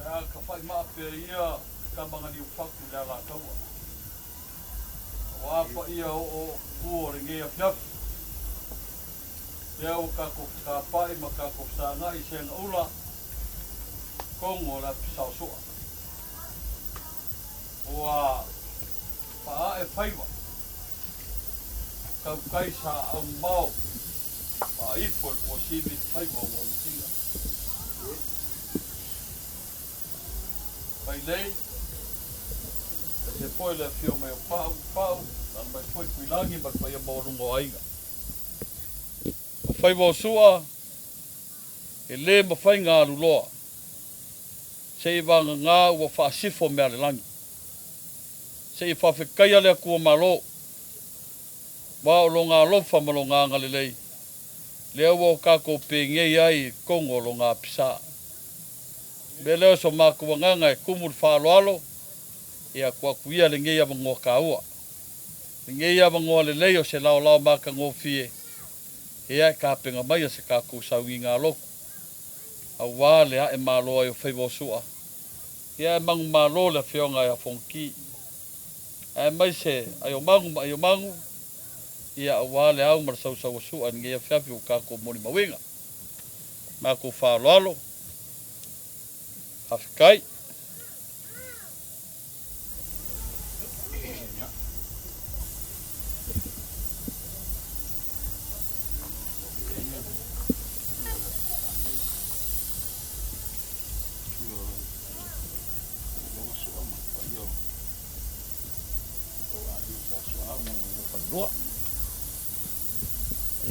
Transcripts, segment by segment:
Ea ka whai maa pea ia te kamanga niu paku le Alataua. Ua apa ia oo ku o lenei afiafi. Lea ua kakou fekapai ma kakou fesagai i Segaula, Kongo o le afi saosoa. Ua paae faiva, kaukai sa aumao faaifo i le kuasini faiva o Moumasina. Mailei, ese foi le afio mai o Pa'u, Pa'u, lalo mai foi Tuilagi ma le paia maualuga o aiga. O faiva o Su'a, e le mafai ga alu loa, seia vagagā ua faasifo mea a le lagi. Seia faafetaia le Atua Malo. Aua o Lona alofa ma Lona agalelei, lea ua o tatou pegei ai i totonu o Lona apisa. O le mea lea o so matou agaga e tumu i le faaaloalo, ia tuu atu ia lenei avanoa taua, lenei avanoa lelei o se laolao matagofie, ia e tapena maia se tatou sauniga a lotu, aua le ae malo ai o faiva o Su'a, ia ae manumalo le Afioga ia Fonoti, aemaise Aiomagu ma Aiomagu, ia aua le au ma le sausau o Su'a i lenei afiafi ua tatou molimauina. Matou faaaloalo. Faafetai.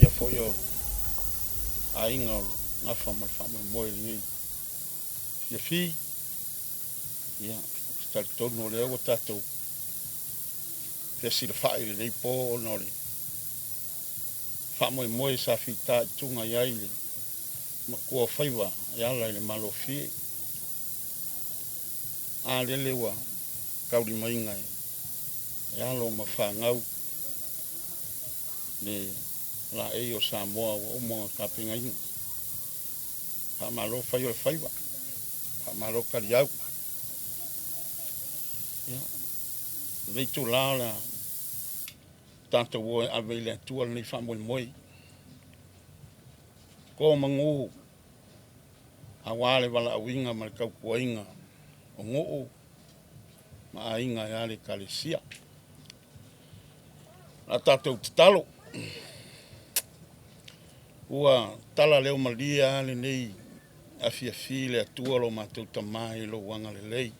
Ia foi o aiga o Gafa ma le faamoemoe i lenei fiafi. Ia, ou te talitonu o lea ua tatou fesilafai i lenei po ona o le faamoemoe sa fitaituga i ai le matua o faiva e ala i le malofie. A lele ua taulimaina e alo ma fanau le laei o Samoa ua uma ona tapenaina. Faamalo fai o le faiva, faamalo taliau. Ia, lenei itula o le a tatou o e ave i le Atua lenei faamoemoe. To manu aua le valaauina ma le tautuaina o nuu ma aiga e a le Ekalesia. O le a tatou tatalo. Ua tala leo malie lava lenei afiafi i le Atua lo matou Tama i lou agalelei.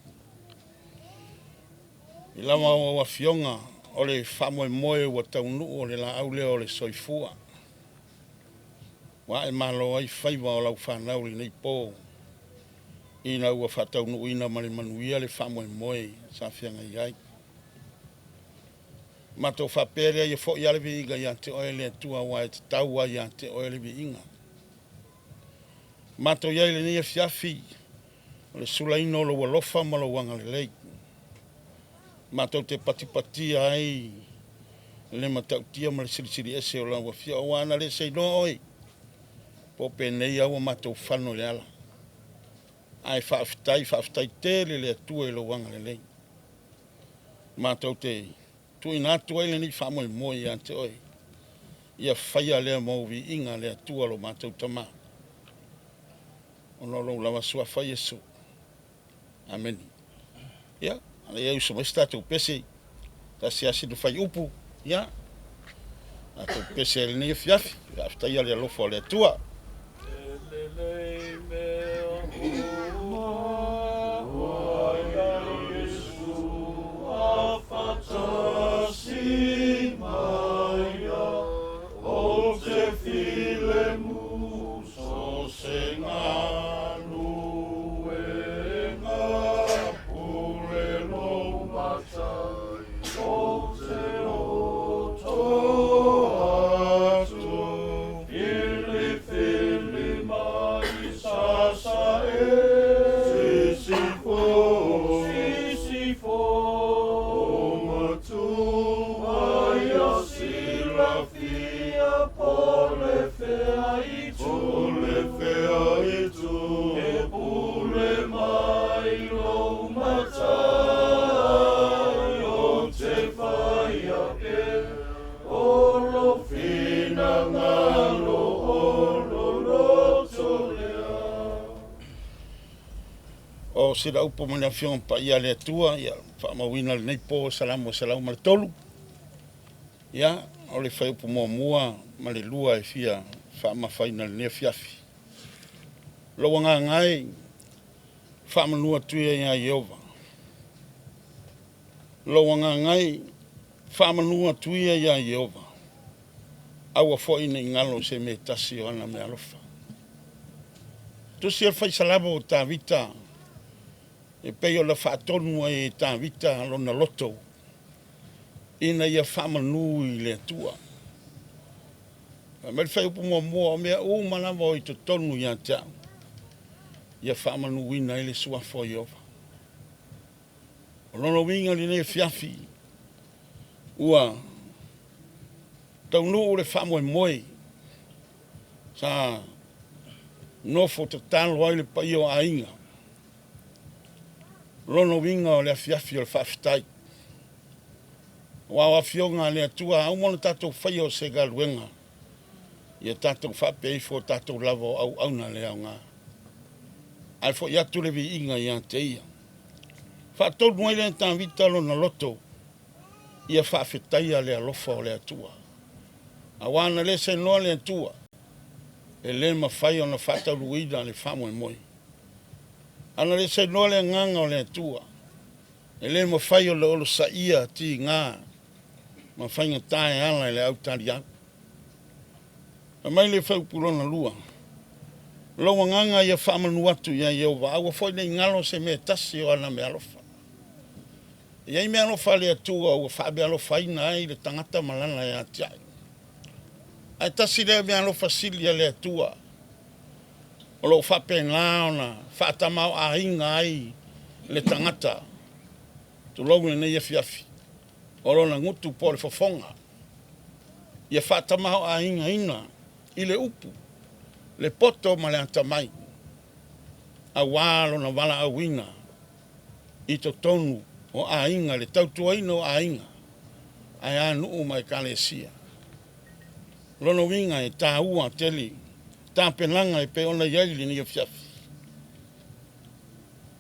I lama o au afioga o le faamoemoe ua taunuu o le laau lea o le soifua. Ua ae malo ai faiva o lau fanau i lenei po ina ua faataunuuina ma le manuia le faamoemoe sa feagai ai. Matou faapea lea, ia foi lava le viiga ia te oe le Atua, aua e tatau lava ia te oe le viiga. Matou i ai i lenei afiafi, o le sulaina o lou alofa ma lou agalelei. Matou te patipatia ai le matautia ma le silisili ese o lau afio, aua ana le seiloa oe, po o penei lava ua matou fano i le ala. Ae faafetai, faafetai tele le Atua i lou agalelei. Matou te tuuina atu ai lenei faamoemoe ia te oe, ia faia lea ma ou viiga le Atua lo matou Tama, ona o lou lava suafa Iesu. Amene. Ia, a ia uso mai se tatou pese, tasi lava sina fuaiupu, ia, tatou pese ai lenei afiafi, faafetaia le alofa o le Atua. E lelei mea uma ua ia Iesu a faatasi mai ia, ou te filemu so se galuega, pule lou Matai, ou te loto atu, filifili mai sasa e. Sisifo, sisifo, o matua ia silafia po le fea itu, po le fea itu, e pule mai lou Matai, ou te faia pea o lou finagalo o lou loto lea. O sina upu mai le Afioga Paia a le Atua, ia faamauina lenei po Salamo 103. Ia, o le fuaiupu muamua ma le lua e fia faamafaina i lenei afiafi. Lou agaga e faamanu atu ia iā Ieova. Lou agaga e faamanu atu ia iā Ieova. Aua foi ne i galo se mea e tasi o ana meaalofa. Tusi o le Faisalamo o Tavita e pei ona faatonu ai e Tavita lona loto ina ia faamanu i le Atua. Fai mai le fuaiupu muamua, o mea uma lava o i totonu ia te au, ia faamanuina ai le suafa o Ieova. O lona uiga i lenei afiafi, ua taunuu le faamoemoe sa nofo tatalo ai le paia o aiga. O lona uiga o le afiafi o le faafetai. Aua o Afioga a le Atua, a uma ona tatou faia o se galuega, ia tatou faapea ifo o tatou lava o auauna le aoga. Ae foi atu le viiga ia te Ia. Faatonu ai lea e Tavita lona loto, ia faafetaia le alofa o le Atua. Aua ana le seanoa le Atua, e le mafai ona faataunuuina le faamoemoe. Ana le seanoa le Agaga o le Atua, e le mafai ona olosaia tiga ma faigata e ala i le autaliau. Fai mai le fuaiupu lona lua, Lou agaga ia faamanu atu ia Ieova, aua foi ne i galo se mea e tasi o ana meaalofa. E i ai meaalofa a le Atua ua faameaalofaina ai le tagata ma lana e atiae. Ae tasi lea meaalofa sili a le Atua o lo o faapena ona faatamaoaiga ai le tagata, tulou lenei afiafi, o lona gutu po o le fofoga, ia faatamaoaigaina i le upu, le poto ma le atamai, aua lona valaauina i totonu o aiga, le tautuaina o aiga, ae a nuu ma ekalesia. O lona uiga e taua tele tapenaga e pei ona i ai lenei afiafi,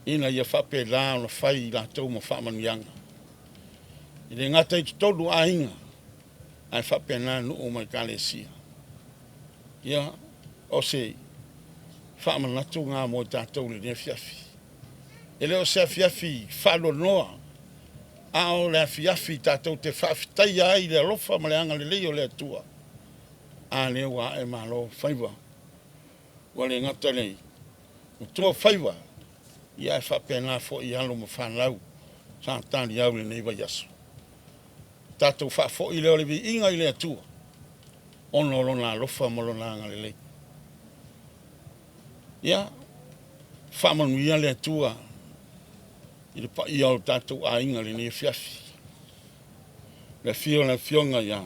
ina ia faapena ona fai i latou ma faamanuiaga. E le gata i totonu o aiga, ae faapena nuu ma ekalesia. Ia, o se faamanatu lena mo i tatou i lenei afiafi. E le o se afiafi faanoanoa, a o le afiafi tatou te faafetaia ai le alofa ma le agalelei o le Atua. A lea ua ae malo faiva, ua le gata i le matua faiva, ia ae faapena foi alo ma fanau sa taliau i lenei vaiaso. Tatou faafoi lea o le viiga i le Atua, ona o Lona alofa ma Lona agalelei. Ia, faamanuia le Atua i le paia o tatou aiga i lenei afiafi. Le afio o le afioga ia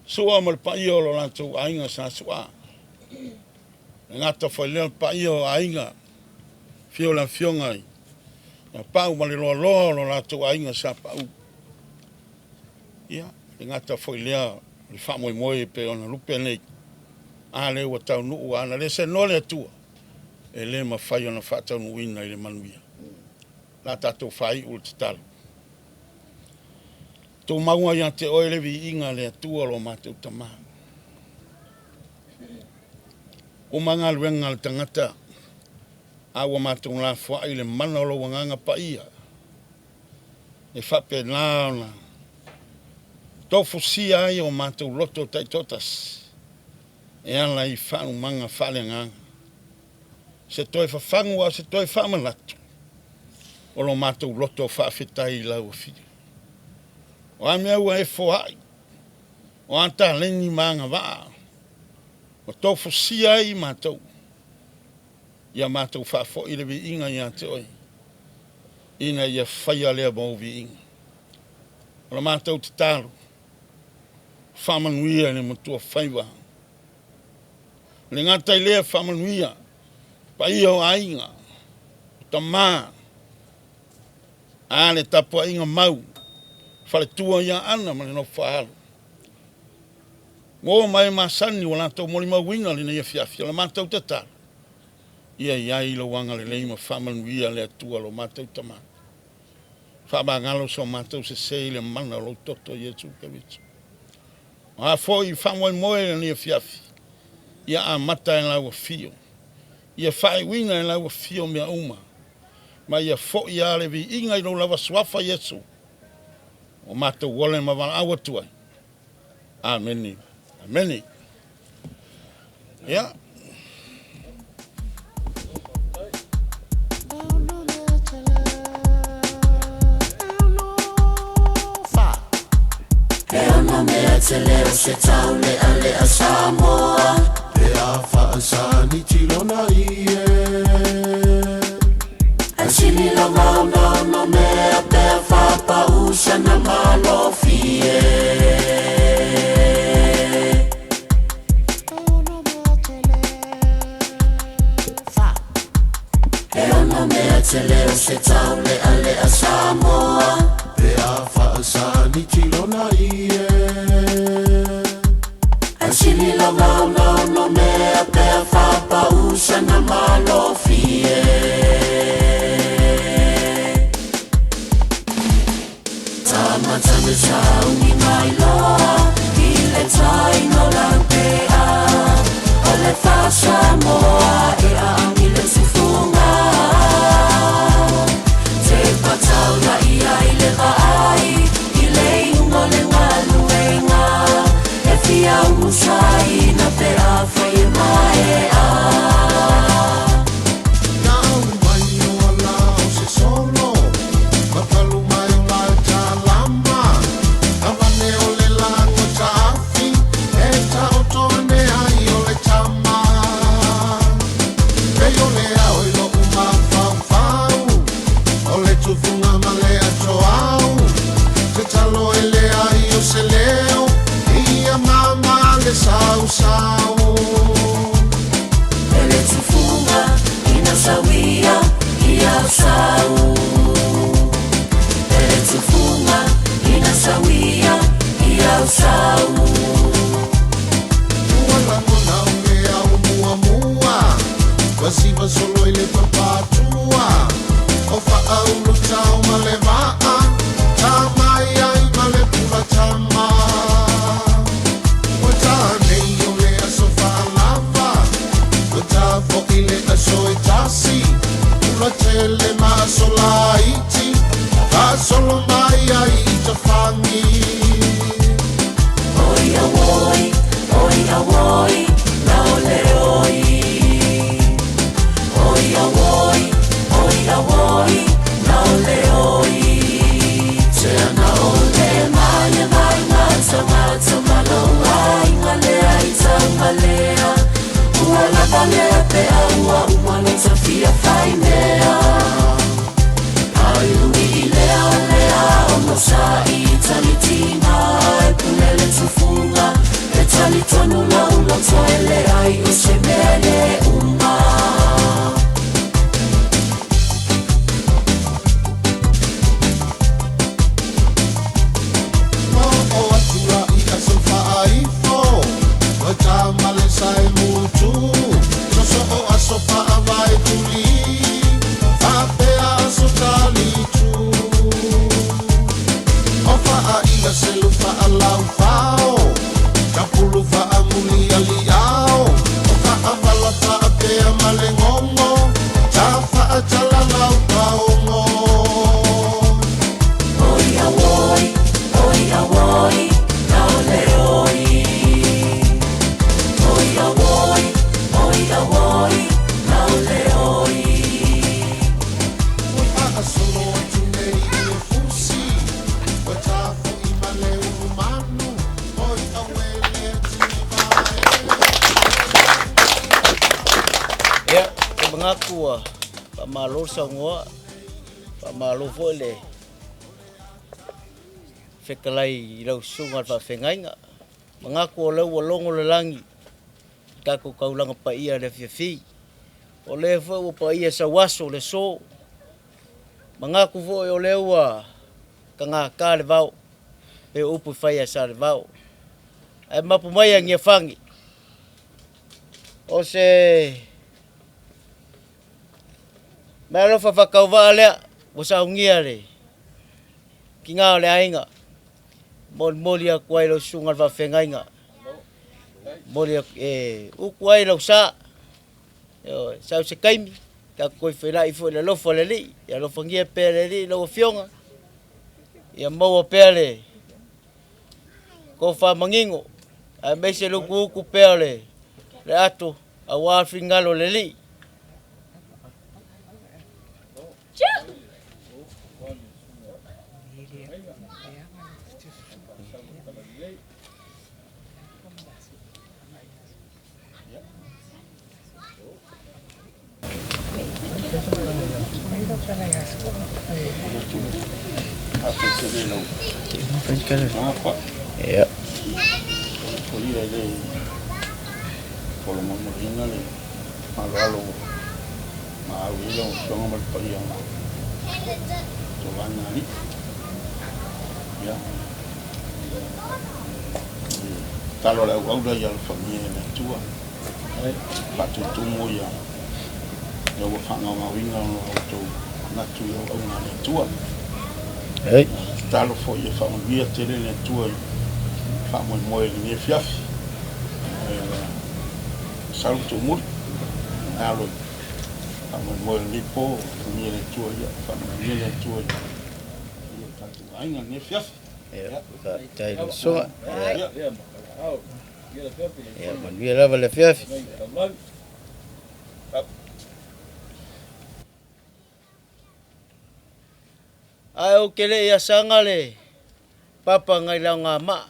Sua ma le paia o lo latou aiga sa Sua. Le gata foi lea o le paia o aiga, afio le afioga ia Pau ma le loaloa o lo latou aiga sa Pau. Ia, le gata foi lea o le faamoemoe e pei ona lupe nei, a lea ua taunuu, ana le seanoa le Atua, e le mafai ona faataunuuina i le manuia. O le a tatou faaiu le tatalo. Tumau ai ia te oe le viiga, le Atua lo matou Tama. Uma galuega a le tagata, a ua matou lafoai le mana o lou Agaga Paia, e faapena ona tofusia ai o matou loto taitoatasi e ala i faaumaga faaleagaga. Se toe fafagu a o se toe faamanatu o lo matou loto faafetai i lau Afio. O a mea ua e foai, o a taleni ma agavaa ua tofusia ai matou, ia matou faafoi le viiga ia te oe, ina ia faia lea ma ou viiga. O la matou tatalo, faamanuia i le matua faiva. Le gata i lea, faamanuia paia o aiga, o tama, a le tapuaiga mau, faletua ia Ana ma le nofo alo. Ua oo mai masani ua latou molimauina lenei afiafi, o la matou tatalo, ia i ai lou agalelei ma faamanuia le Atua lo matou Tama. Faamagalo so matou sese i le mana o lou toto Iesu Keriso. O a foi faamoemoe lenei afiafi, ia amata e lau afio, ia faaiuina e lau afio mea uma, ma ia foi lava le viiga i lou lava suafa Iesu, ua matou ole ma valaau atu ai. Amene. Amene. Ia. ono mea tele o se taulealea Samoa. Pe a faasani tilona i e. Ae sili lava ona ono mea pe a faapau sana malofie. E ono mea tele o se taulealea Samoa. Pe a faasani tilona i e. Ae sili lava ona ono mea pe a faapau sana malofie. Tamatane sauni mai loa i le tai no laupea. O le faa-Samoa e aami le tufuga. Te pataula ia i le vaai i le iuga o le galuega. E fia umusaina pe afai e maea. Na au mai o ala o se solo, ma palu mai o la e talama. Avane o le lago taafi, e taoto ane ai o le tama. Pei o le ao i lo'u mafaufau, o le tufuga ma le atoau. Te talo e le ai o se leo, ia mama le sausau. Ele tufuga ina sawia ia sau. Ele tufuga ina sawia ia sau. Ua lagona o le ao muamua, Vasiva solo i le papatua. O faaulu tau ma le vaa, Tamai ai ma le pula tama. Ua tanei o le aso faalava, Ua tafo'i le aso e tasi. Pula tele ma aso laiti, Faasolo mai ai i tafagi. Oi awoi, oi awoi, laole oi. Oi awoi, oi awoi, laole oi. Te ana o le mai e vai ngata ngata malo ai ngalea i taumalea. Ua lava lea pe a ua uma lo tafia fai mea. Ai ui i lea o lea ono sa i talitina. E pule le tufuga, e talitonu lau loto e le ai o se mea le uma. Ma oo atu la i aso faaifo, Ua tama le sae mutu. Sosoo aso faavae tuli, Faapea aso talitu. O faaiga selu faalaufao, Tapulu faamuli aliao. O faavala faapea ma le gogo, Ta faatalalau paogo. Oi awoi, oi awoi, laole oi. Oi awoi, oi awoi, laole oi. Ua faasolo atu nei i le fusi, Ua tafo'i ma le ulumanu. Oi auele tinivae. Ia, e manatu ua faamalo le saunoa, faamalo foi le fetalai i lau susuga i le faafeagaiga. Manatu o lea ua logo le lagi i le tatou taulaga paia i le afiafi. O lea foi ua paia sauaso le aso. Manatu foi o lea ua tagata le vao, pei o upu e fai a Salevao. Ae mapu mai a Niafagi, o se meaalofa faatauvaa lea ua saunia le tina o le aiga. Molimoli atu ai lau susuga i le faafeagaiga. Momoli atu, e utu ai lau sa. Ioe, sau se taimi, tatou toe feiloai foi i le alofa o le Alii. Ia alofagia pea e le Alii lau Afioga, ia maua pea le tofa manino, aemaise le utuutu pea o le ato aua le finagalo o le Alii. Faafetai tele i lau Afioga. Ia. Foi ia e le folomolomoina le faaaloalo ua maau i ai lau Afioga ma le paia o Tolaga Alii. Ia, tatalo a le auauna ia alofagia e le Atua, faatutumu ia ua faagaogaoina o lo outou manatu i auauna a le Atua. Tatalo foi ia faamanuia tele le Atua i faamoemoe i lenei afiafi. Sau tuumuli, alo i faamoemoe i lenei po, faamanuia le Atua ia, faamanuia le Atua i o tatou aiga i lenei afiafi. Ia, faafetai i lau susuga. Ia, ia manuia lava le afiafi. Ae ou te le i asaga le papa ngai laogamaa.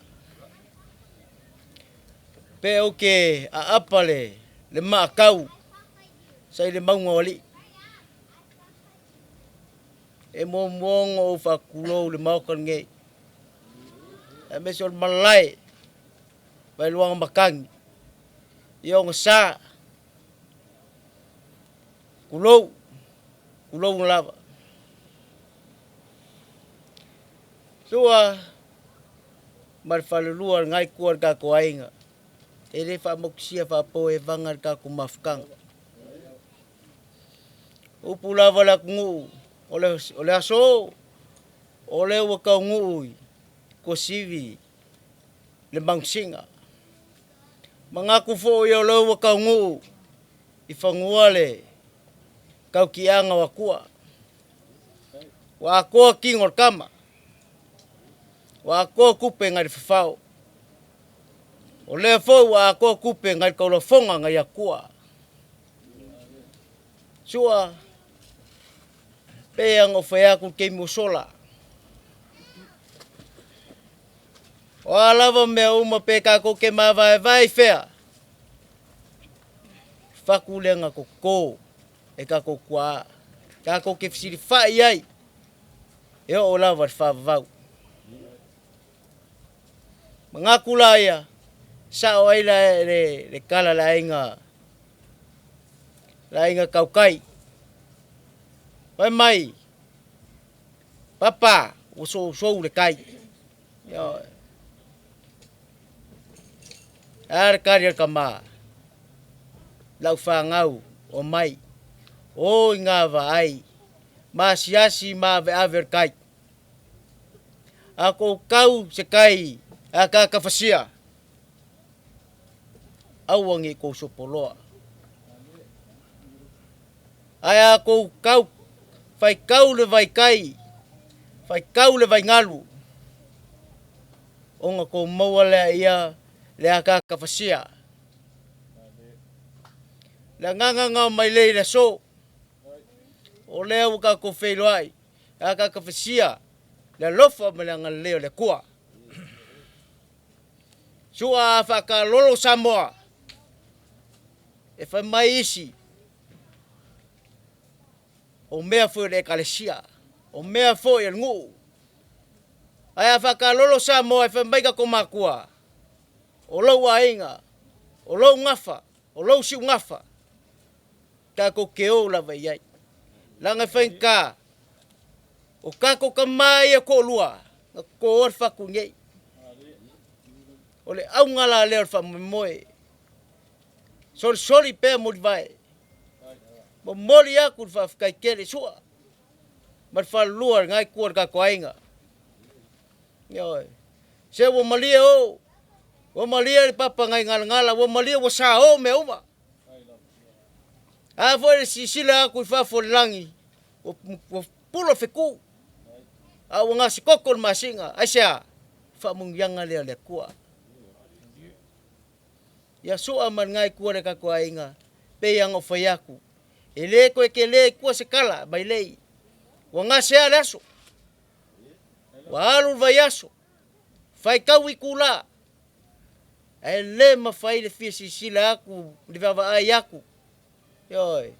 Pe ou te aapa le maakau sa i le mauga o alii. E muamua ona ou faatulou i le Maota lenei, aemaise o le malae Vailuaga Matagi i ona sa. Tulou, tulou lava. Sua ma le falelua o lena itu o le tatou aiga, e le faamautusia faapo e vaga le tatou mafutaga. O upu lava a le atunuu, o le aso o lea ua taunuu i Tuasivi le manusina. Manatu foi o lea ua taunuu i fanua le tautiaga o Atua. Ua atoa tino o le tama, ua atoa tupe nai le fafao. O lea foi ua atoa tupe nai le taulafoga nai Atua. Sua, pei ona ou fai atu i le taimi ua sola. O a lava mea uma pe tatou te mavaevae i fea, fatu lea na toto e tatou tuaa, tatou te fesilafai ai e oo lava i le faavavau. Manatu la ia, sao ai le tala a le aiga, le aiga tautai. Fai mai, Papa, ua sousou le tai. Ioe. Ae a le tali a le tama? Lau fanau, omai, o i ngā vaai, ma asiasi ma aveave o le tai. A kou kau se tai a ka kafasia, aua ne i kou sopoloa. Ae a kou kau, faitau le vai tai, faitau le vaigalu, ona kou maua lea ia le akaka fasia. Le agaga na o mai lei le aso, o lea ua tatou feiloai, akaka fasia le alofa ma le agalelei o le Atua. Sua a faakalolo Samoa, e fai mai isi, o mea foi o le ekalesia, o mea foi o le nuu. Ae a faakalolo Samoa e fai mai tatou matua, o lou aiga, o lou gafa, o lou siugafa, tatou te o lava i ai. Leaga e faigata, o tatou tama ia toalua, na totoa le fatu nei. O le auga la lea o le faamoemoe, solisoli pea Mulivai, momoli atu le faafetai tele sua ma le falelua o lena itu o le tatou aiga. Ioe. Se ua malie o, ua malie le papa nai galagala, ua malie ua sao mea uma. A foi le silasila atu i fafo o le lagi, ua pula fetu, a ua gasetoto le masina. Aisea? Faamanuiaga lea a le Atua. Ia sua ma lena itu o le tatou aiga, pei lava ona ou fai atu, e le toe tele i tua se tala mai lei. Ua gasea le aso, ua alu le vaiaso, faitau itula, ae le mafai le fia silasila atu, le vaavaai atu. Ioe.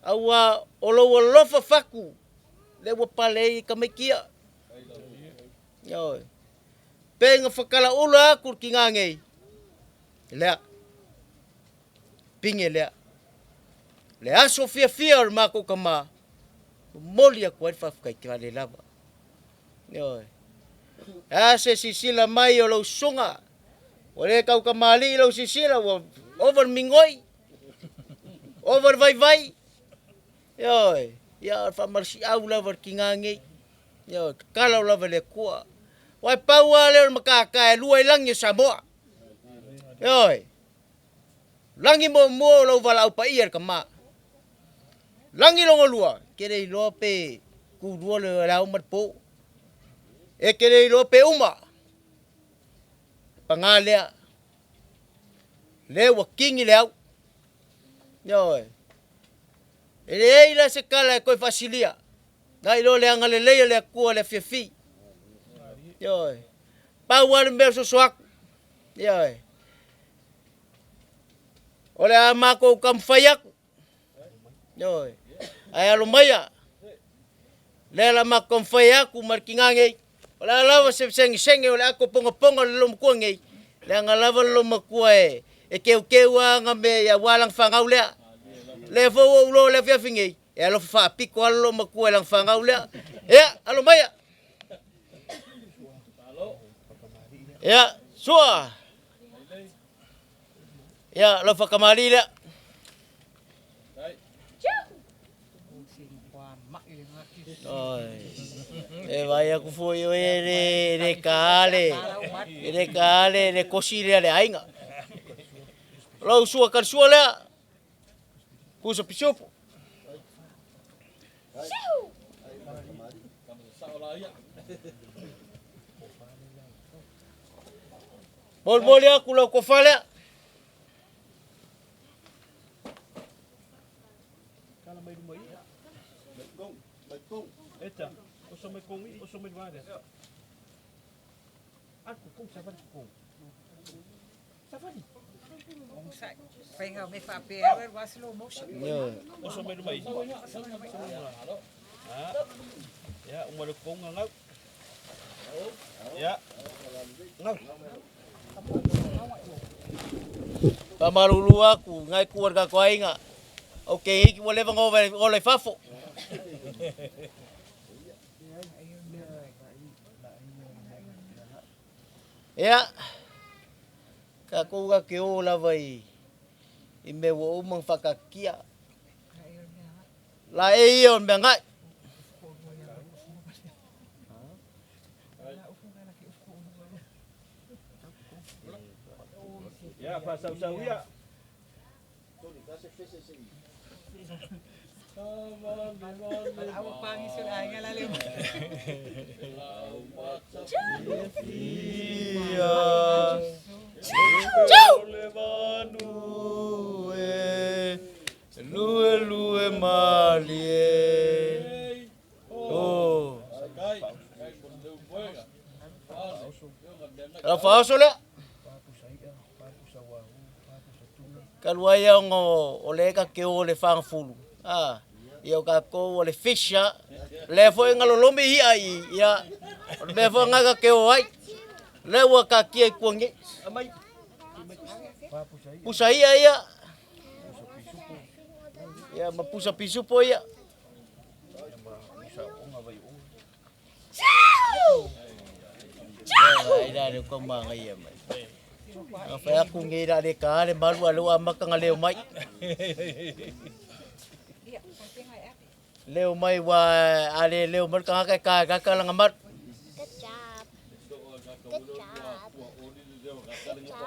Aua o lou alofa fatu. Lea ua pale ai tamaiti ia. Ioe. Pe na whakalaula aku ki ngā ngei. Lea. Pinge lea. Le aso fiafia o le makou tama, momoli atu ai le faafetai tele lava. Ioe. E a se sisila mai o lau susuga, ua le taukamalii lau sisila, ua ova le migoi, ova le vaivai. Ioe. Ia, o le faamalosiau lava i le tiga nei. Ioe, tatalo lava i le Atua. Aua e pau lava lea o le matata e lua ai lagi o Samoa. Ioe. Lagi muamua o lou valaau paia i le tama. Lagi lona lua, e te le iloa pe tulua le ao ma le po. E te le iloa pe uma. Paga lea, lea ua kini le au. Ioe. E leai la se tala e toe faasilia. Na iloa le agalelei o le Atua i le afiafi. Ioe. Pau lava le mea o le soso atu. Ioe. O le a matou taumafai atu. Ioe. Ae alo maia. Lea la matou taumafai atu ma le tiga nei. O le a lava se segesege o le ato pongaponga o le loomatua nei, leaga lava le loomatua e e keukeu lava ana mea ia aua lana fanau lea. Lea foi ua ou iloa i le afiafi nei, e alofa faapito lava le loomatua i lana fanau lea. Ia, alo maia. Ia, Sua. Ia, lau faakamalii lea. E vaai atu foi oe e le, e le ta le, e le ta le, le kosi lea le aiga. Lou sua kalasua lea, pusa pisupo. Molimoli atu lau tofa lea. Faamalulu atu i nai tua o le tatou aiga, ou te iti ua leva ona ola i fafo. Ia, tatou tatou te o lava i mea ua uma ona faataatitia. Laei ia o le mea ga'i. Lue lue malie. Oh. Lau faaoso lea. Talu ai ona o lea ta te o i le fagafulu. Ah, ia o tatou o le fish ah. Lea foi na lolomi i'a i ia. O le mea foi na ta te o ai. Lea ua taatia i tua nei. Aumai. Pusa i'a ia. Ia ma pusa pisupo ia. Ai la le ko manga ia mai. A whai aku ngei la le ka le malu a leo amaka nga leo mai. Leo mai wa a le leo mai ka ka ka ka ka langa malu. Good job. Good job. Good job.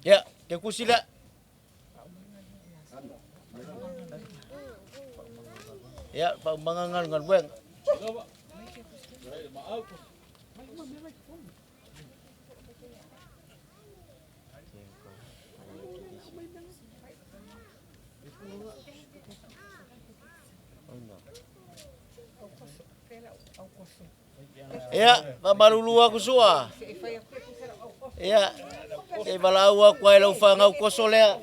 Ia, ke kusi lea. Ia, faaumaga galugaluega. Ia, faamalulu atu sua. Ia, se i valaau atu ai lau fanau koso lea.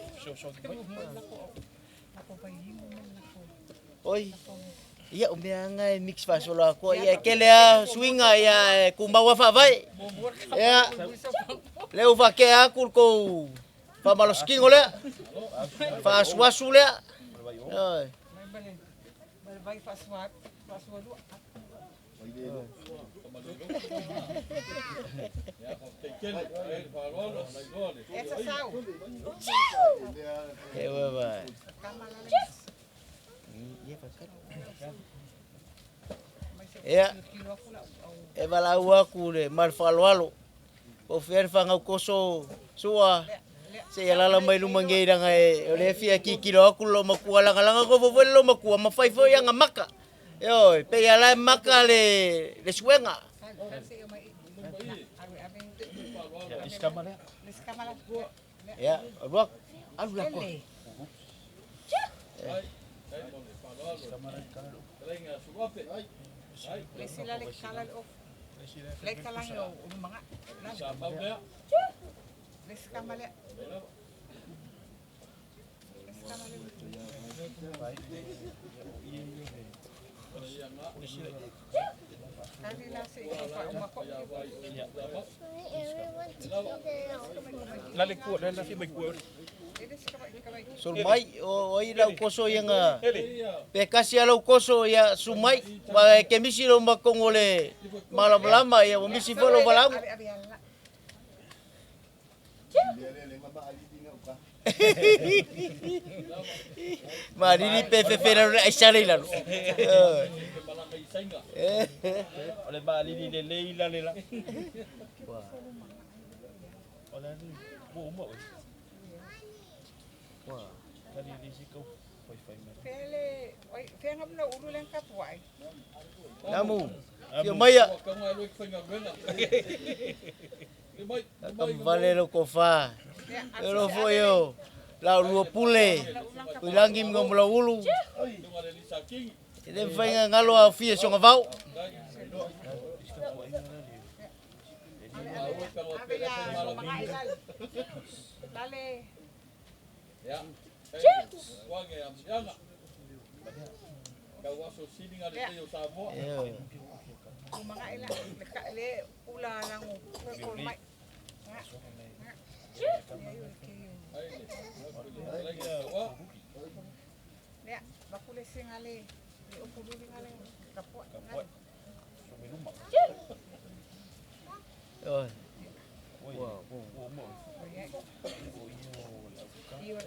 Oi. Ia, o mea anga e mix faasolo atoa. Ia, e tele lava suiga, ia, e tumau lava faavae. Ia, lea ua faatea atu le tou faamalositino lea, faasuasu lea. Ioe. Ia, e valaau atu le ma le faaaloalo, po o fea le fanau toso sua, se i alaala mai luma nei leaga e, o lea e fia tilotilo atu le loomatua, lagalaga nofo foi le loomatua ma fai foi ana maka. Ioe, pei lava la e maka le, le suega. Ia, alu atu, alu la koa. Sulu mai, o ai lau koso ia nga, pe kasi a lau koso ia su mai, ma e ke misi lo makongo le malamalama ia ua misi foi lou valaauga. Malili pe fefe lalo le aisa le lalo. O le maalili lelei la le la. O le ali, ua uma oe. Kali le isi kau faifai mai. Namu, fia maia. Kamavale lou tofa. E lo foi o lau lua pule, Tuilagi ma Gomolaulu. E le mafai ona galo a fia soga vao.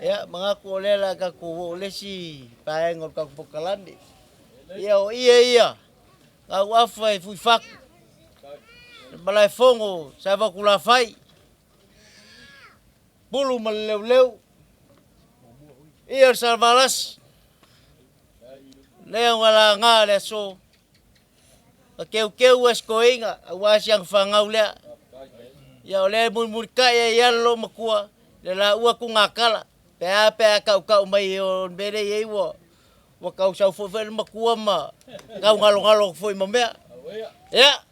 Ia, manatu o lea la tatou oo i le isi vaega o le tatou polokalame. Ia, o ie ia, gauafa e Fuifatu, le malaefono Saivatulafai, Pulu ma le Leuleu, ia le Salavalasi, lea ua laga le aso, na teuteu ai si toeaina aua si ana fanau lea. Ia o lea e mulimulitai ai lava le loomatua le laua tugatala pe a pe a tautau mai o le mea lea e i ai ua ua tau sau foi foi le matua ma tau galogalo atu foi ma mea. Ia,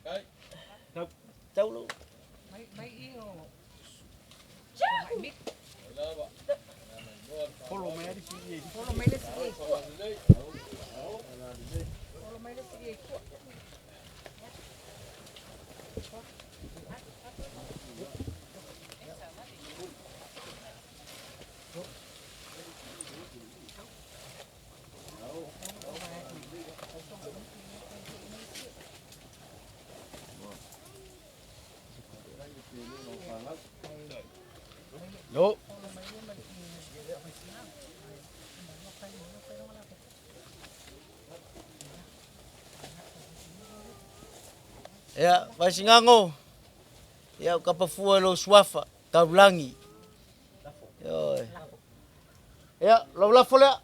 tau lou. No. Ia, Vaisigano, ia o Kapafua i lou suafa, Taulagi. Ioe. Ia, lau lafo lea.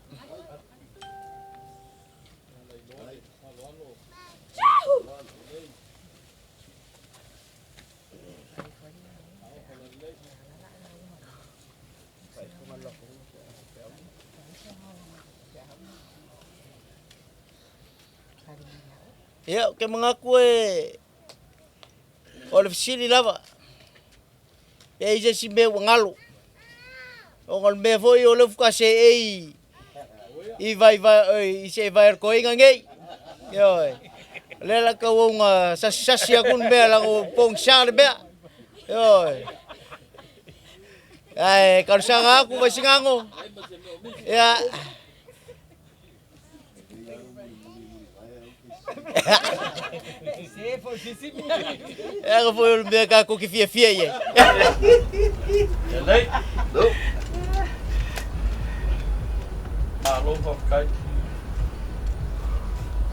Ia, ou te manatu e o le fesili lava. Pe i ai se isi mea ua galo. Ona o le mea foi o lea faatoa seei i vai vai i se vai o le toeaina nei. Ioe. O lea la tauau na sasisasi atu le mea leaga ua pogisa le mea. Ioe. Ae talosaga atu Vaisigano. Ia. E aga foi o le mea tatou te fiafia i ai. Lelei. Malo faafetai.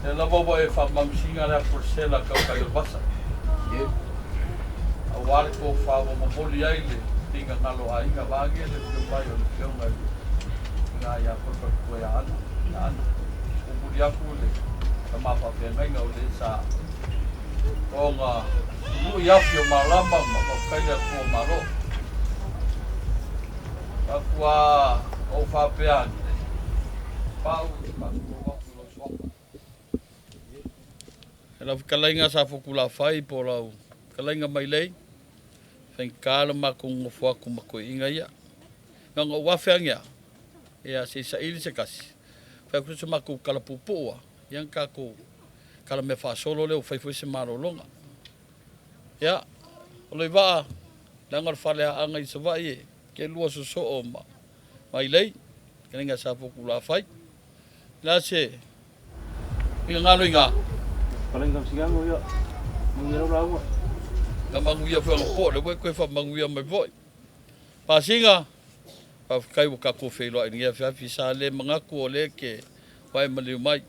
Lea lava ua e faamagosiga le apolisela tautai o le vasa. Aua le tofa ua momoli ai le finagalo o aiga vaeane le afio mai o le afioga i le tina ia Falefaletue ia Ana. Ia Ana. Momoli atu le tama faafeagaiga o le sa ona sului afi o malama ma faafetai le Atua malo. Fatua ou faapea ane, Pau ou te faatulou atu i lou suafa. E lau fetalaiga sa Fotulafai po o lau fetalaiga Mailei, faigata le matou nonofo atu ma toeaiina ia. Na ona ou afe ane lava, ia se i saili se tasi, fai atu se matou tala puupuu lava, ia ona tatou talamea faasolo lea ua fai foi se malologa. Ia, o Loivaa, leaga o le faleaana i Savaii e kelua sosoo ma Mailei, fetalaiga sa Fotulafai. O le a se finagalo i ina? Na manuia foi anapo, lea ua e toe faamanuia mai foi. Pasina, faafetai ua tatou feiloai i lenei afiafi. Sa le manatu o lea e te vae maliu mai.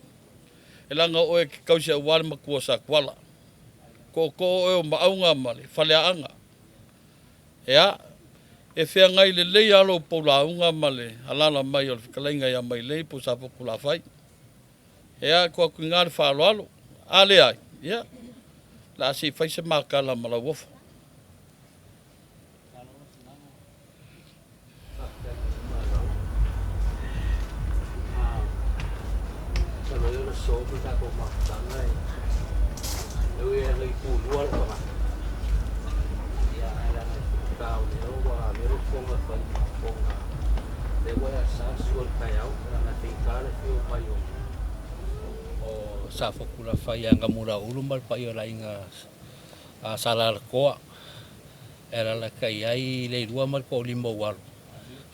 E leaga o oe e te tausi aua le matua o Satuala. Tootoo oe o Maauga ma le Faleaana. Ea, e feagai lelei lava lou poulauga ma le alaala mai o le fetalaiga ia Mailei po o Safotulafai. Ea, tuu atu i ina le faaaloalo. A leai, ia, o le a se i fai se ma tala ma Lauofo. O Safotulafai ia Gamulaulu ma le paia o le aiga Salalakoa e alalatai ai Leilua ma le toalima o ou alo.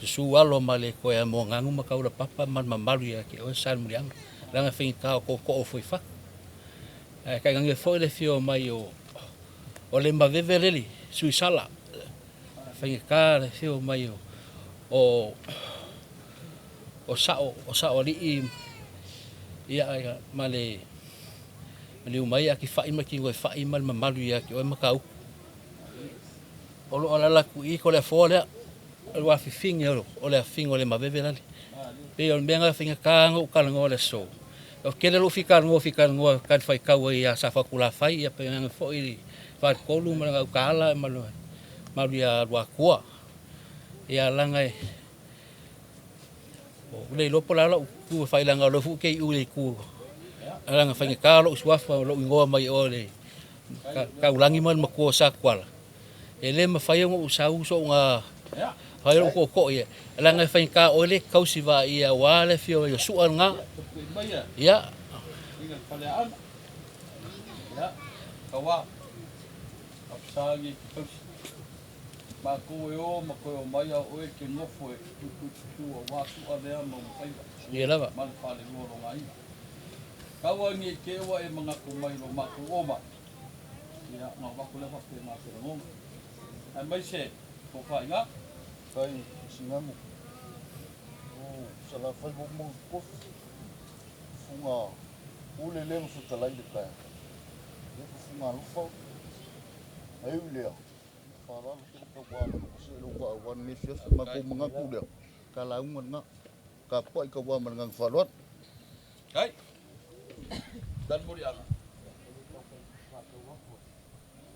Susu alo ma le toe moaganu ma Taulapapa ma le mamalu ia te oe Salemuliaga, leaga e faigata o tootoo foi i fatu. Ae tainane foi le afio mai o Lemaveve le alii Suisala, e faigata le afio mai o o Saoalii ia ma le maliu mai ia Kifai ma Tinoefai ma le mamalu ia te oe Matautu. O lo o alaala atu i i ko le afoa lea, o le afifine o le afifine o Lemaveve lale. Pei o le mea lena e faigata ona ou talanoa i le aso. O le tele o lou fia talanoa fia talanoa talifuaitau ai ia Safatulafai ia tainane foi le Faletolu ma le Gautaala ma le mamalu ia Luatua. Ia leaga e ua le iloa po o le a lau tu e fai leaga o lea foi ou te iu i le itu leaga e faigata lou suafa o lou igoa mai o le Taulagi ma le matua o Satuala. E le mafai ona ou sau soona fai lou tootoo ia, leaga e faigata o oe lea e te tausi vaaia aua le afio mai o Sua lena. Ia. Ia lava. Ia, ona avatu lea faapena o se lagona. Aemaise o faiga. Fai sinamu. O Salafai ua uma ona tofi. Fuga ule lea na fetalai i le taeao. Ia ko fuga alofa o. Ae ui lea, faaaloalo tele tauā ma lou se lou vaa aua lenei afiafi. Matou manatu lea, ta lauga lena. Tapuai tauā ma le agaga faaaloalo. Ai. Tali moliaga.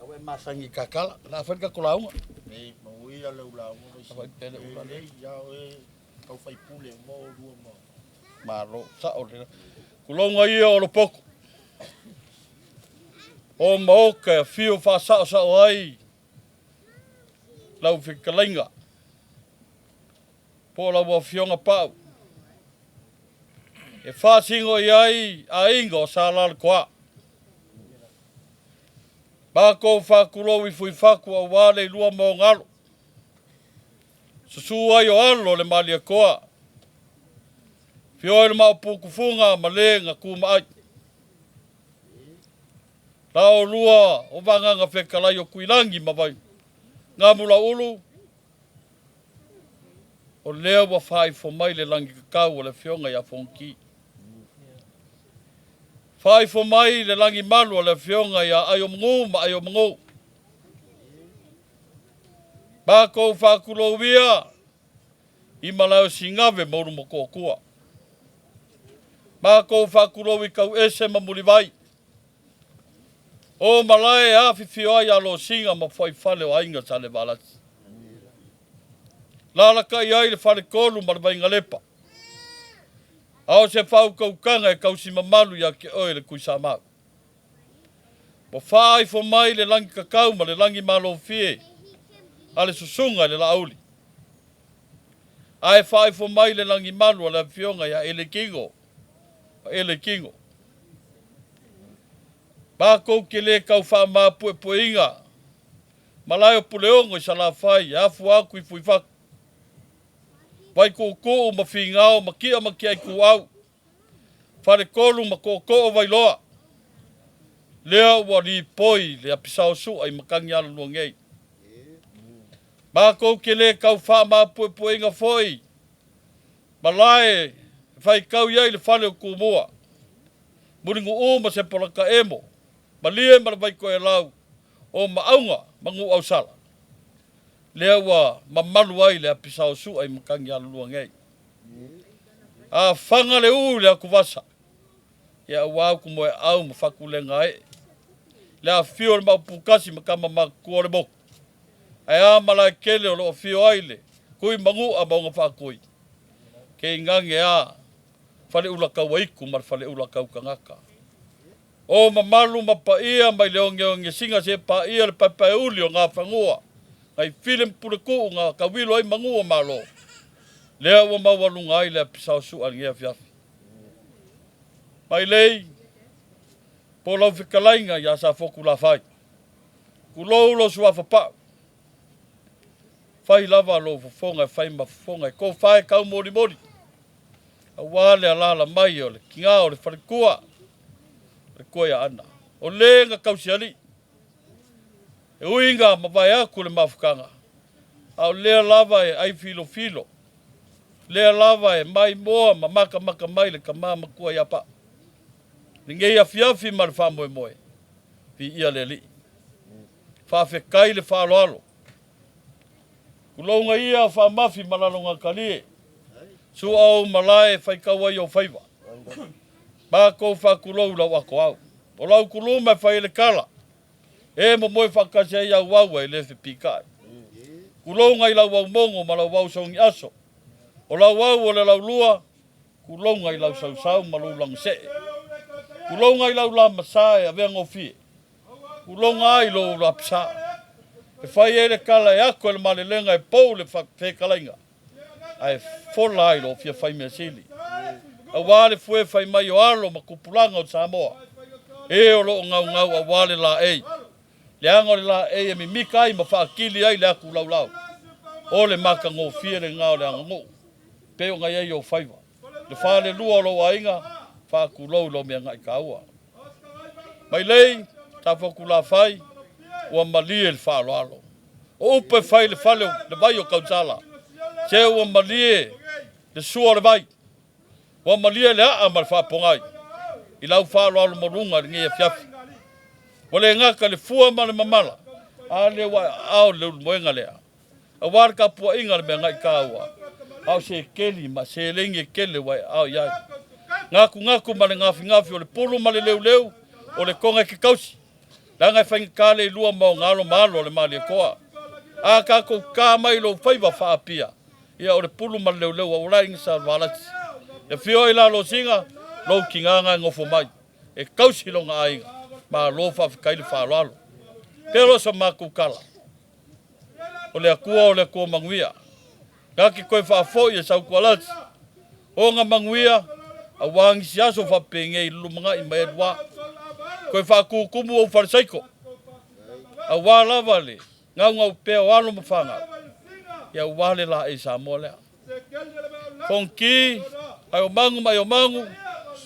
Ua e masani i kakala. O le a fai le tatou lauga. Nei, manuia lau lauga Vaisina. Fai pele ula le. Lelei a oe tau faipule uma oulua ma. Malo, sao lena. Tulouna ia o Lopoku. O maoka e afio faasaosao ai. Lau Fetalaiga po o lau Afioga Pau e faasino i ai aiga o Sa Alaalatoa. Matou faatulou i Fuifatu aua le ilua ma ona alo. Susu ai o alo o le Malietoa, afio ai le Maopu tufuga ma le na tumaai. La olua o vagaga fetalai o Tuilagi ma Vai Gamulaulu, o lea ua faaifo mai le lagi tatau o le Afioga ia Fonoti. Faaifo mai le lagi malu o le Afioga ia Aiomagu ma Aiomagu. Matou faatulouia i malae o Sigave ma Ulumotootua. Matou faatulou i Tauese ma Mulivai. O malae e afifio ai Alosina ma Fuaifale o Aiga Salevalasi. Lalakai ai le faletolu ma le Vainalepa. A o se faautautaga e tausi mamalu ia te oe le Tuisamau. Ua faaifo mai le lagi tatau ma le lagi malofie a le susuga i le Laauli. Ae faaifo mai le lagi malu a le Afioga ia Elekino, Elekino. Matou te le tau faamapuepueina malae o Puleono i Salafai e afua atu i Fuifatu, Vaituutuu ma Finao ma Tia ma Tiaituau, Faletolu ma Tootoo o Vailoa, lea ua lipoi le apisao sua i matagi alalua nei. Matou te le tau faamapuepueina foi malae e faitau i ai le fale o Tumua, Mulinuu ma Sepolataemo, Malie ma le Vaitoelau, o Maauga ma Nuuausala, lea ua mamalu ai le apisao sua i matagi alalua nei. A faga le ū i le atuvasa, ia ua utumoeau ma fatulega ee. Le afifio o le Maoputasi ma tama matutua o le motu, ae a malae tele o lo o afio ai le Tui Manu'a ma ona faatui, ke igage a faleula tauaitu ma le faleula tautagata. O mamalu ma paia mai le ogeoge siga se paia le paepaeuli o Gafanua, nai file ma puletuu na tauilo ai manu o Malo, lea ua maualuga ai le apisao sua i lenei afiafi. Mailei, po o lau fetalaiga ia Safotu Lafai, tulou lou suafa Pau, fai lava lou fofoga e fai ma fofoga e tofa e taumolimoli, aua le alaala mai o le tiga o le faletua, le tua ia Ana. O le na tausialii, e uiga mavae atu le mafutaga, a o lea lava e ai filofilo, lea lava e maimoa ma matamata mai le tama matua ia Pau. Lenei afiafi ma le faamoemoe, viia le Alii. Faafetai le faaaloalo. Tulouna ia faamafi ma lalogatalie, sua ou malae e faitau ai ou faiva. Matou faatulou i lau atoau. O lau kuluma e fai ai le tala, e momoe faatasi ai auau e le fepikai. Tulouna i lau aumogo ma lau ausogiaso. O lau au o le laulua, tulouna i lau sausau ma lou lagasee. Tulouna i lau lamasa e avea gofie. Tulouna ai lou lapisa. E fai ai le tala e ako e le malelega e pou le fetalaiga, ae fola ai lou fia fai mea sili. Aua le fue fai mai o alo ma tupulaga o Samoa, e o loo gaugau aua le laei. Leaga o le laei e mimika ai ma faakili ai le atu laulau. O le matagofie lena o le aganuu, pei ona i ai ou faiva. Le falelua o lou aiga, faatulou i lou meagai taua. Mailei, Safotu Lafai, ua malie le faaaloalo. O upu e fai i le fale o le vai o Kausala, se ua malie le sua o le vai, ua malie le aa ma le faapogai i lau faaaloalo maualuga i lenei afiafi. Ua le gata i le fua ma le mamala, a lea ua aao le ulumoega lea. Aua le tapuaiga a le meagai taua, a o se keli ma seleni e tele ua e aao i ai. Gatunatu ma le gafigafi o le pulu ma le leuleu o le toga e ke tausi, leaga e faigata le ilua ma ona alo ma alo o le Malietoa. A tatou ta mai lou faiva faapia, ia o le pulu ma le leuleu ua ula inga sa valasi. E afio ai la losiga, lou tigaga e nofo mai, e tausi lona aiga, malo faafetai le faaaloalo. Pea lo sa matou tala. O le Atua o le Atua manuia. Gake koe faafoi e Sautualasi. Ona manuia, auā nisi aso faapenei i le lumanai ma Elua. Toe faatutumu ou falesaiko. Auā lava le gaugau pea o alo ma fanau. Ia auā le laei Samoa lea. Fonoti, Aiomagu ma Aiomagu,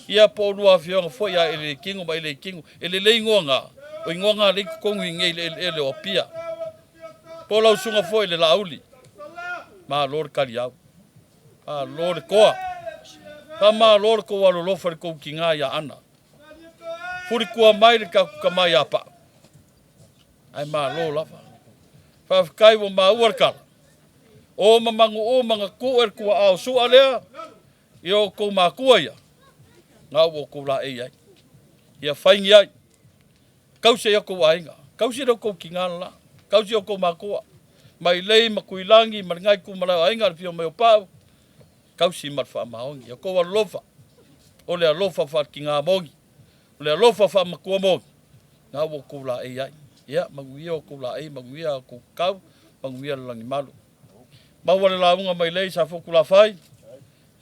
ia po o lua afioga foi a e le tino ma e le tino. E lelei igoa na, o igoa na lea i totonu i inei i le eleele o Apia. Po o lau susuga foi i le Laauli. Malo le taliau. Malo le toa. Faamalo le tou alolofa i le tou tiga ia Ana. Fulitua mai le tatou tama ia Pau. Ae malo lava. Faafetai ua maua le tala. O ma manuuu ma na tuu e le tuaao sua lea i o outou matua ia, na ua outou laei ai. Ia faigi ai. Tausi ai outou aiga. Tausi le outou tiga le la. Tausi outou matua. Mailei ma Tuilagi ma lena itu malae o aiga le afio mai o Pau. Tausi ma le faamaoni. Ia outou alofa. O le alofa faatiga moni. O le alofa faamatua moni. Na ua outou laei ai. Ia manuia outou laei, manuia outou tau, manuia le lagimalu. Maua le lauga Mailei Safotulafai.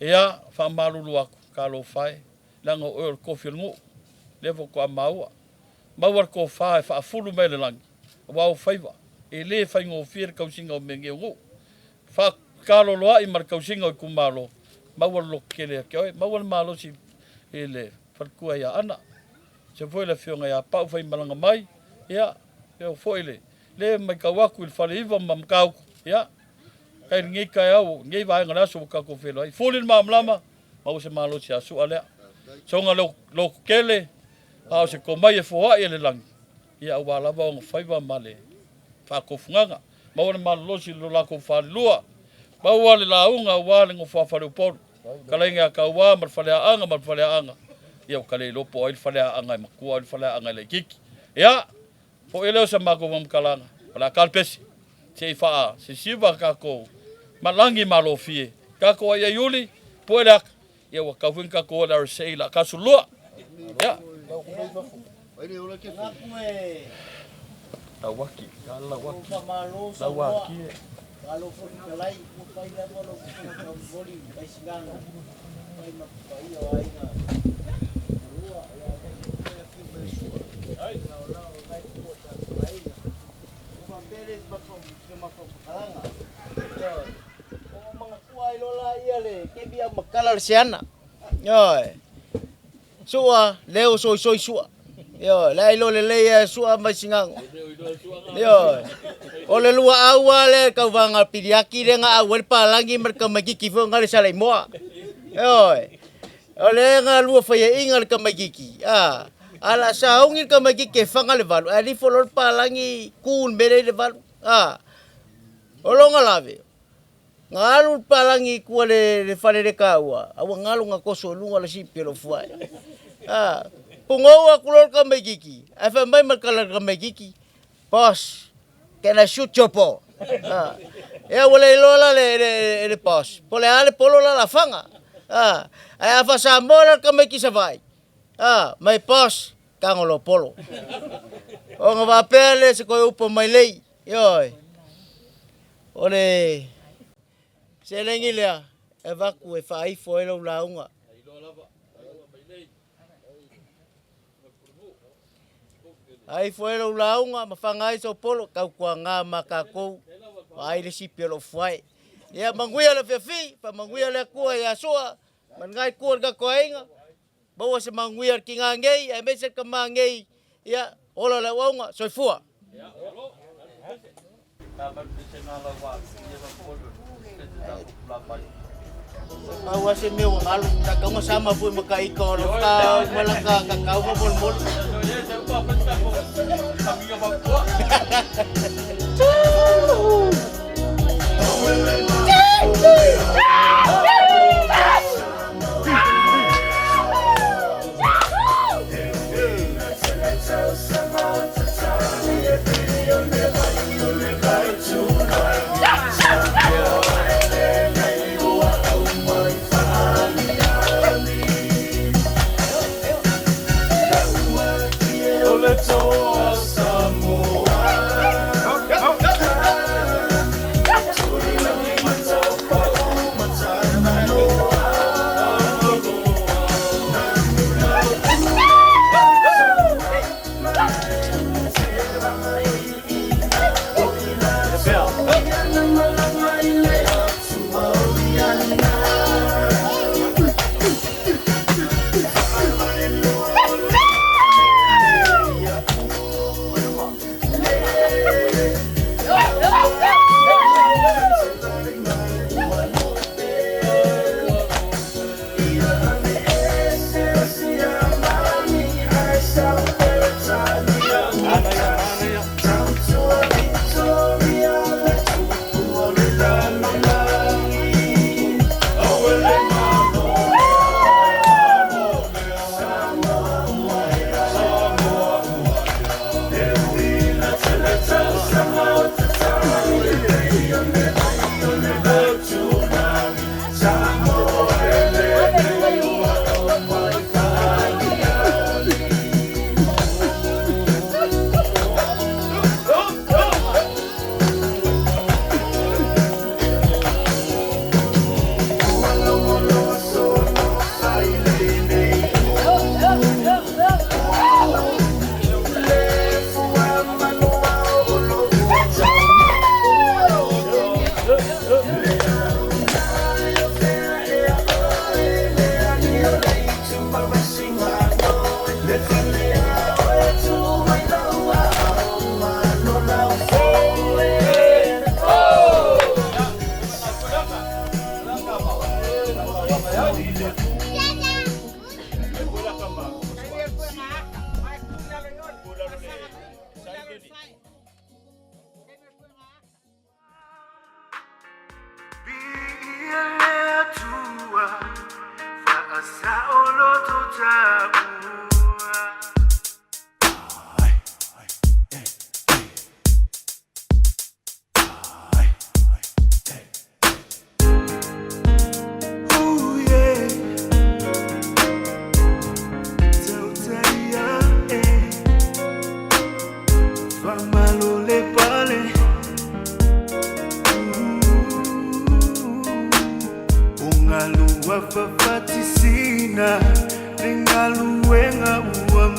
Ia faamalulu atu, talofa e, leaga o oe o le tofi o le nuu. Lea faatoa maua. Maua le tofa e faafulu mai e le lagi, aua ou faiva, e le faigofie le tausiga o mea nei o nuu. Faakaloloai ma le tausiga o itumalo, maua le lototele ia te oe, maua le malosi i le faletua ia Ana. Se foi le afioga ia Pau Faimalaga mai, ia, e foi le le matau atu i le Faleiva ma Matautu, ia, kai lenei taeao, lenei vaega o le aso ua tatou feiloai. Fuli le malamalama, maua se malosi ia Sua lea. Soga lototele, a o se tomai e foai e le lagi, ia aua lava ona faiva ma le faatofugaga. Maua le malolosi i lo latou falelua. Maua le lauga aua le nofo a Faleupolu. Kalaiga ia Tauā ma le Faleaanga ma le Faleaanga. Ia ua ka le iloa po o ai le Faleaanga e matua ai le Faleaanga e laitiiti. Ia, foi lea o sa matou faamatalaga, o le a ta le pese. Se i faasisiva tatou malagi malofie. Tatou aiaiuli, pue le aka. Ia ua tau foi ona tatou o i le RSA i le a 12. Ia. Lauaki, lauaki, lauaki e. Sua, leo soisoi sua. Ioe, le ai lelei e sua mai singago. Ioe. O le lua aua le kauvaga piliaki le nga au le palangi ma le kamaikiki fo nga le sala moa. Ioe. O le nga lua faia inga le kamaikiki. Ah. Ala saungi le kamaikiki e fanga le valu. Ali fo lo palangi kun mere le valu. Ah. O longa lave. Ngalu palangi kua le fale le kaua. Aua ngalu nga koso lunga le sipi lo fuai. Ah. Pungou aku lo kamaikiki. Ai fa mai makala kamaikiki. Boss, can I shoot your ball? Ah. Ia ua le iloa la le boss. Po le a le polo la la fanga. Ah. Ai afa Samoa la kamaiki Savai. Ah, my boss, kangolo polo. O nga vapea le se koe upo mai lei. Ioi. O le seleni lea e vaku e faaifo ai lau lauga. Aifo ai lau lauga ma fanga ai sau polo tautuaga ma tatou ai le sipi o lou fuae. Ia manuia le fiafi, faamanuia le Atua ia Sua ma lena itu o le tatou aiga. Maua se manuia le tiga nei aemaise le tama nei. Ia ola le auauna, soifua. Pau a se mea ua galu, takauga sama foi ma ka ika o lo ka mala ka kakau ma molomolo.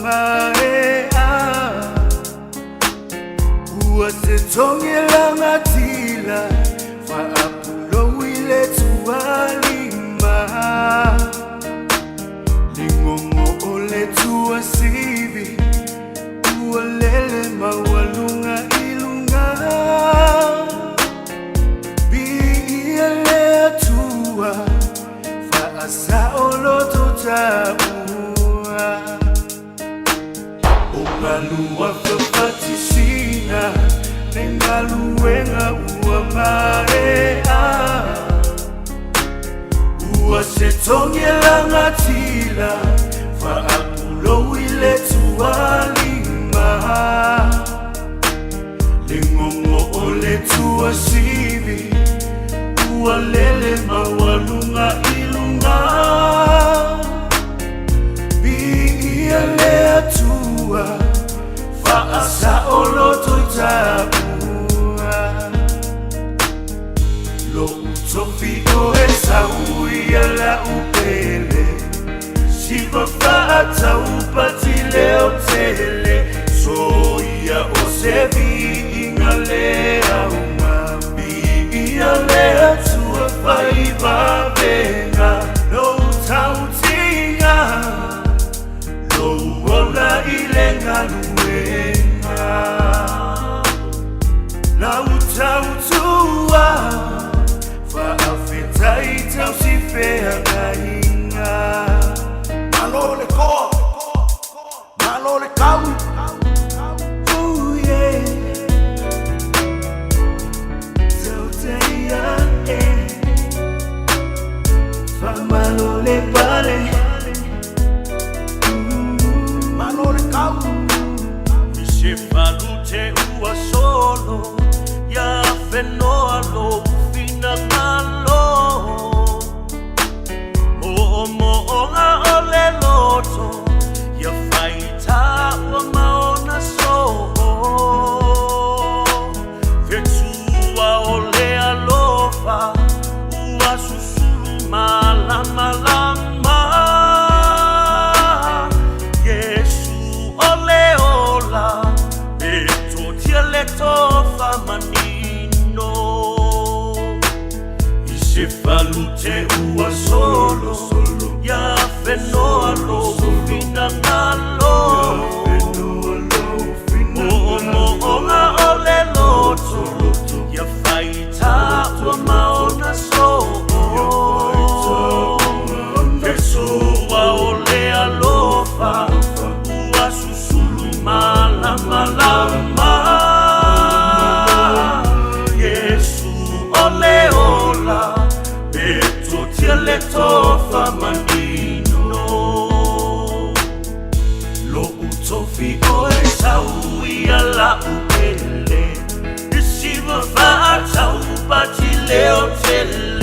maea. Ua se togelanga tila faapulou i le tualima. Ligogo o le tuasivi ua lele maualuga i luga. Piia le Atua faasaoloto taua. O galua fafatisina le galuega ua maea. Ua se togelagatila faapulou i le tualima. Ligogo o le tuasivi ua lele maualuga i luga. Piia le Atua faasaoloto i taua. Lo'u tofi o e sauia la'u pele siva fa'ataupati leo tele soia o se vi'iga le auga. Piia le Atua faivavega lou tautiga lou ola i le galuega. Lau tautua fa'afetai tausifeagaiga. Malo le koa, malo le kau. Ooh, yeah. Tauteia, eh. Faamalo le pale. Malo le kau. I se falute ua solo ia fenoa lou finagalo. Mo'omo'oga o le loto ia faitā ua maona soo. Fetua o le alofa ua susulu malamalama. Iesu o le ola e totia le tofa manino. I se falute ua solo ia fenoa lou finagalo. Mo'omo'oga o le loto ia faitā ua maona soo. Fesoa o le alofa ua susulu malamalama. Iesu o le ola e totia le tofa manino. Lo'u tofi o e sauia la'u pele i siva fa'ataupati leo tele.